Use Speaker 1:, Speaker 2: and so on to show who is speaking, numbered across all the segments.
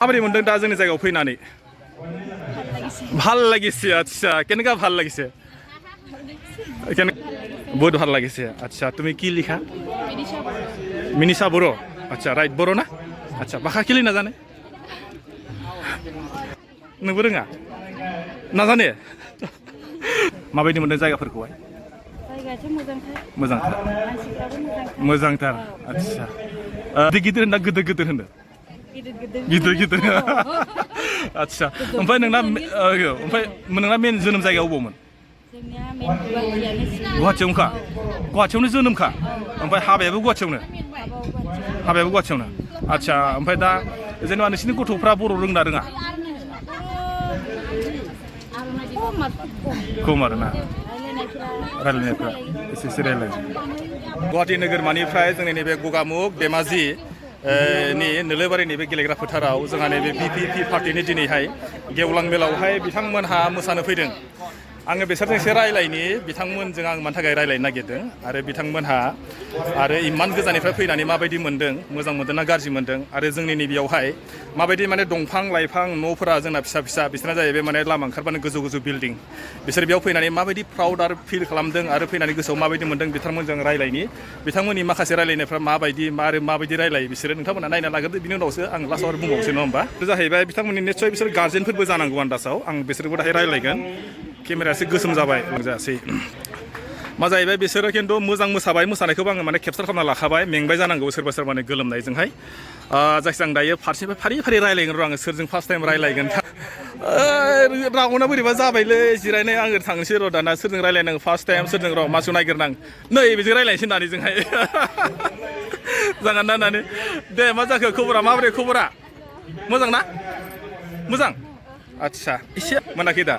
Speaker 1: माबोरै मोनदों दा जोंनि जायगायाव फैनानै ভাল লাগিছে আচ্ছা কেনেকা ভাল লাগিছে বহুত ভাল লাগিছে আচ্ছা তুমি কি লিখা মিনিশা বড়ো আচ্ছা রাইট বড়ো না আচ্ছা ভাষা কিলি নাজানে नोंबो रोङा नाजाने माबायदि मोनदों जायगाफोरखौहाय मोजांथार मोजांथार आच्छा गिदिर होनना गिदिर गिदिर होनो गिदिर गिदिर आच्छा ओमफ्राय नोंना मेन जोनोम जायगाया अबावमोन गुवाहाटीयावनोखा गुवाहाटीयावनो जोनोमखा ओमफ्राय हाबायाबो गुवाहाटीयावनो आच्छा ओमफ्राय दा जेनेबा नोंसिनि गथ'फ्रा बर' रोंना रोङा खम आरोना रायलायनायफ्रा एसे रायलायो गुवाहाटी नोगोरमानिफ्राय जोंनि नैबे गगामुग धेमाजि नि नोलोबारि नैबे गेलेग्रा फोथाराव जोंहा नैबे बिपिपि पार्टिनि दिनैहाय गेवलां मेलावहाय बिथांमोनहा मोसानो फैदों आङो बिसोरजों एसे रायलायनि बिथांमोनजों आं मानि थाखाय रायलायनो नागिरदों आरो बिथांमोनहा आरो इमान गोजाननिफ्राय फैनानै माबायदि मोनदों मोजां मोनदों ना गाज्रि मोनदों आरो जोंनि नैबेयावहाय माबायदि माने दंफां लाइफां न'फोरा जोंना फिसा फिसा बिसोरना जाहैबाय माने लामा ओंखारबानो गोजौ गोजौ बिल्डिं बिसोर बेयाव फैनानै माबायदि प्राउड आरो फिल खालामदों आरो फैनानै गोसोआव माबायदि मोनदों बिथांमोनजों रायलायनि बिथांमोननि माखासे रायलायनायफ्रा माबायदि आरो माबायदि रायलायो बिसोरो नोंथांमोना नायना लाग्रोदो बिनि उनावसो आं लास्टआव आरो बुंबावसै नङा होमबा जाहैबाय बिथांमोननि निस्सय बिसोर गार्जेनफोरबो जानांगौ आन्दासाव आं बिसोरबो दाहाय रायलायगोन केमेराया एसे गोसोम जाबाय जायासै मा जाहैबाय बिसोरो खिन्थु मोजां मोसाबाय मोसानायखौबो आङो माने केपचार खालामना लाखाबाय मेंबाय जानांगौ सोरबा सोरबा माने गोलोमनायजोंहाय जायखिजाया आं दायो फारसेनिफ्राय फारि फारि रायलायगोन र' आङो सोरजों फार्स्ट टाइम रायलायगोन रागना बोरैबा जाबायलै जिरायनाय आङो थांनोसै र' दाना सोरजों रायलायनांगौ फार्स्ट टाइम सोरजों र' मासु नागिरनां नै बेजों रायलायनोसै होननानै जोंहाय जागोन ना होननानै दे मा जाखो खबरा माबोरै खबरा मोजां ना मोजां आच्छा एसे मोनाखै दा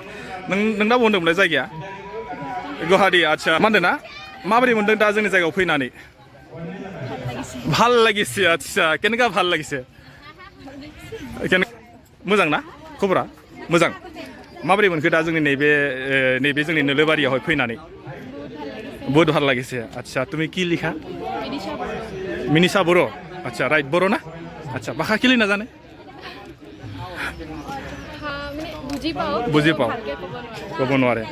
Speaker 1: नोंना बबाव होनदोंमोनलाय जायगाया गुवाहाटी आच्छा मा होनदों ना माबोरै मोनदों दा जोंनि जायगायाव फैनानै ভাল লাগিছে আচ্ছা কেনেকা ভাল লাগিছে मोजां ना खबरा मोजां माबोरै मोनखो दा जोंनि नैबे जोंनि नोलोबारियावहाय फैनानै बहुत ভাল লাগিছে আচ্ছা তুমি কি লিখা মিনিশা বড়ো আচ্ছা রাইট বড়ো না আচ্ছা ভাষা কিলি নাজানে বুজি পাওঁ ক'ব নোৱাৰে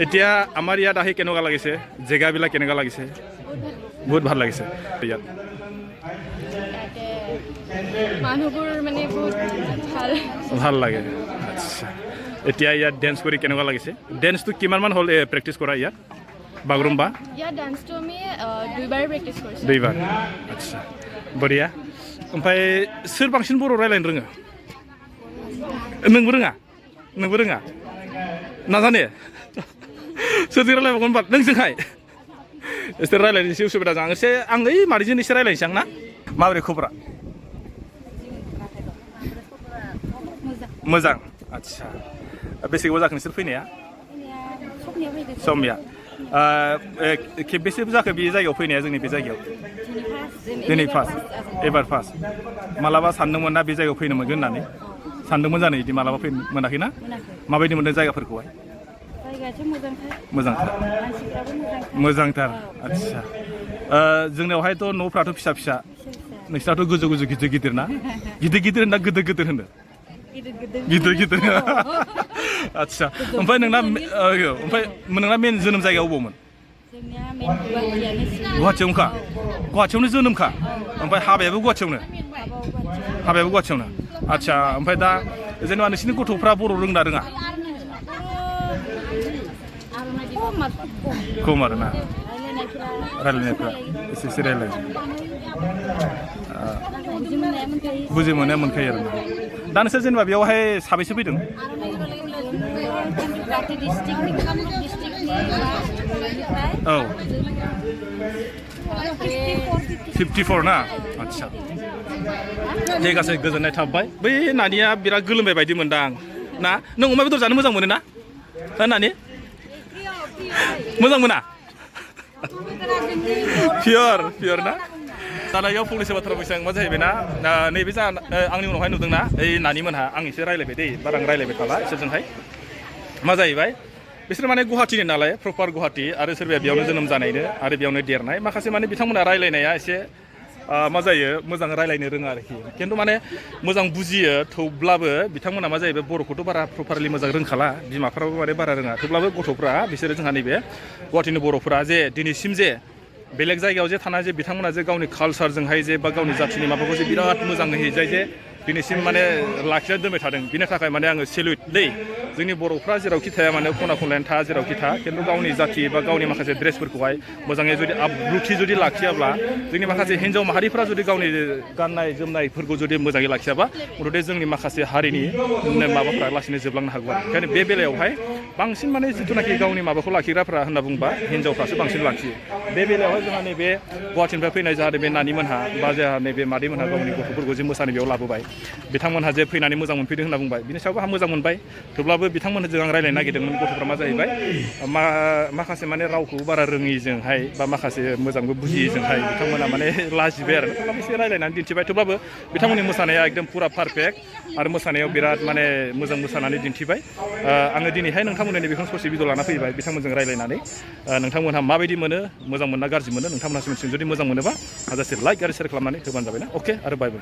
Speaker 1: এতিয়া আমাৰ ইয়াত আহি কেনেকুৱা লাগিছে জেগাবিলাক কেনেকুৱা লাগিছে বহুত ভাল লাগিছে ইয়াত
Speaker 2: মানুহবোৰ মানে বহুত
Speaker 1: ভাল লাগে আচ্ছা এতিয়া ইয়াত ডেন্স কৰি কেনেকুৱা লাগিছে ডেন্সটো কিমানমান হ'ল প্ৰেক্টিছ কৰা ইয়াত বাগৰুম্বা
Speaker 2: ইয়াত ডান্সটো আমি দুইবাৰ প্ৰেক্টিছ কৰিছোঁ
Speaker 1: দুইবাৰ আচ্ছা বঢ়িয়া ओमफ्राय सोर बांसिन बर' रायलायनो रोङो नोंबो रोङा नाजाने सोरजों रायलायबावगोन होनबा नोंजोंहाय एसे रायलायनो एसे उसुबिदा जां एसे आं ओइ मादैजों एसे रायलायनोसै आं ना माबोरै खबरा मोजां आच्छा बेसे गोबाव जाखो नोंसोर फैनाया समिया खेबबेसे जाखो बे जायगायाव फैनाया जोंनि बे जायगायाव दिनै फार्स्ट एबार फार्स्ट मालाबा सानदोंमोन ना बे जायगायाव फैनो मोनगोन होननानै सानदोंमोन जानो बिदि मालाबा फैनो मोनाखै ना माबायदि मोनदों जायगाफोरखौहाय मोजांथार आच्छा जोंनियावहायथ' न'फ्राथ' फिसा फिसा नोंसिनाथ' गोजौ गोजौ गिदिर गिदिर ना गिदिर गिदिर होनना गिदिर गिदिर होनो गिदिर गिदिर आच्छा ओमफ्राय नोंना मेन जोनोम जायगाया अबावमोन गुवाहाटीयावनो जोनोमखा ओमफ्राय हाबायाबो गुवाहाटीयावनो आच्छा ओमफ्राय दा जेनेबा नोंसिनि गथ'फ्रा बर' रोंना रोङा खम आरोना रायलायनायफ्रा एसे रायलायो बुजि मोननाया मोनखायो आरोना दा नोंसोर जेनेबा बेयावहाय साबैसे फैदों औ 54 ना आच्छा जायगासै गोजोननाय थाबाय बै नानिया बिराद गोलोमबाय बायदि मोनदां ना नों अमा बेदर जानो मोजां मोनो ना नानि मोजां मोना पियर ना दाना इयाव फंनैसो बाथ्रा बुंसै आं मा जाहैबाय ना नैबे जा आंनि उनावहाय नुदोंना ओइ नानि मोनहा आं एसे रायलायबाय दै बारा आं रायलायबाय थाला इसोरजोंहाय मा जाहैबाय बिसोर माने गुवाहाटीनि नालाय प्रपार गुवाहाटी आरो सोरबाया बेयावनो जोनोम जानायनो आरो बेयावनो देरनाय माखासे माने बिथांमोना रायलायनाया एसे मा जायो मोजां रायलायनो रोङा आरोखि खिन्थु माने मोजां बुजियो थेवब्लाबो बिथांमोना मा जायो बे बर'खौथ' बारा प्रपारलि मोजां रोंखाला बिमाफ्राबो माने बारा रोङा थेवब्लाबो गथ'फ्रा बिसोरो जोंहा नैबे गुवाहाटीनि बर'फोरा जे दिनैसिम जे बेलेग जायगायाव जे थानाय जे बिथांमोना जे गावनि कालसारजोंहाय जे बा गावनि जाथिनि माबाखौ जे बिराद मोजाङै जाय जे दिनैसिम माने लाखिनानै दोनबाय थादों बिनि थाखाय माने आङो सेलुट दै जोंनि बर'फ्रा जेरावखि थाया मानो खना खनलायानो था जेरावखि था खिन्थु गावनि जाथि बा गावनि माखासे ड्रेसफोरखौहाय मोजाङै जुदि आब्रुथि जुदि लाखियाब्ला जोंनि माखासे हिन्जाव माहारिफ्रा जुदि गावनि गाननाय जोमनायफोरखौ जुदि मोजाङै लाखियाबा मथथे जोंनि माखासे हारिनि माबाफ्रा लासैनो जोबलांनो हागौ आरो ओंखायनो बे बेलायावहाय बांसिन माने जिथुनाखि गावनि माबाखौ लाखिग्राफ्रा होनना बुंबा हिन्जावफ्रासो बांसिन लाखियो बे बेलायावहाय जोंहा नैबे गुवाहाटीनिफ्राय फैनाय जाहाथे बे नानिमोनहा बा जोंहा नैबे मादैमोनहा गावनि गथ'फोरखौ जे मोसानो बेयाव लाबोबाय बिथांमोनहा जे फैनानै मोजां मोनफैदों होनना बुंबाय बिनि सायावबो आंहा मोजां मोनबाय थेवब्लाबो बिथांमोनजों आं रायलायनो नागिरदोंमोन गथ'फ्रा मा जाहैबाय माखासे माने रावखौ बारा रोङिजोंहाय बा माखासे मोजांबो बुजियैजोंहाय बिथांमोना माने लाजिबाय आरो थेवब्लाबो एसे रायलायनानै दिन्थिबाय थेवब्लाबो बिथांमोननि मोसानाया एकदम पुरा पारफेक्ट आरो मोसानायाव बिराद माने मोजां मोसानानै दिन्थिबाय आङो दिनैहाय नोंथांमोननि बेखौनो ससे भिडिअ लाना फैबाय बिथांमोनजों रायलायनानै नोंथांमोनहा माबायदि मोनो मोजां मोनना गाज्रि मोनो नोंथांमोनहा जुदि मोजां मोनोबा हाजासे लाइक आरो शेयार खालामनानै होबानो जाबायना अके आरो बाय बाय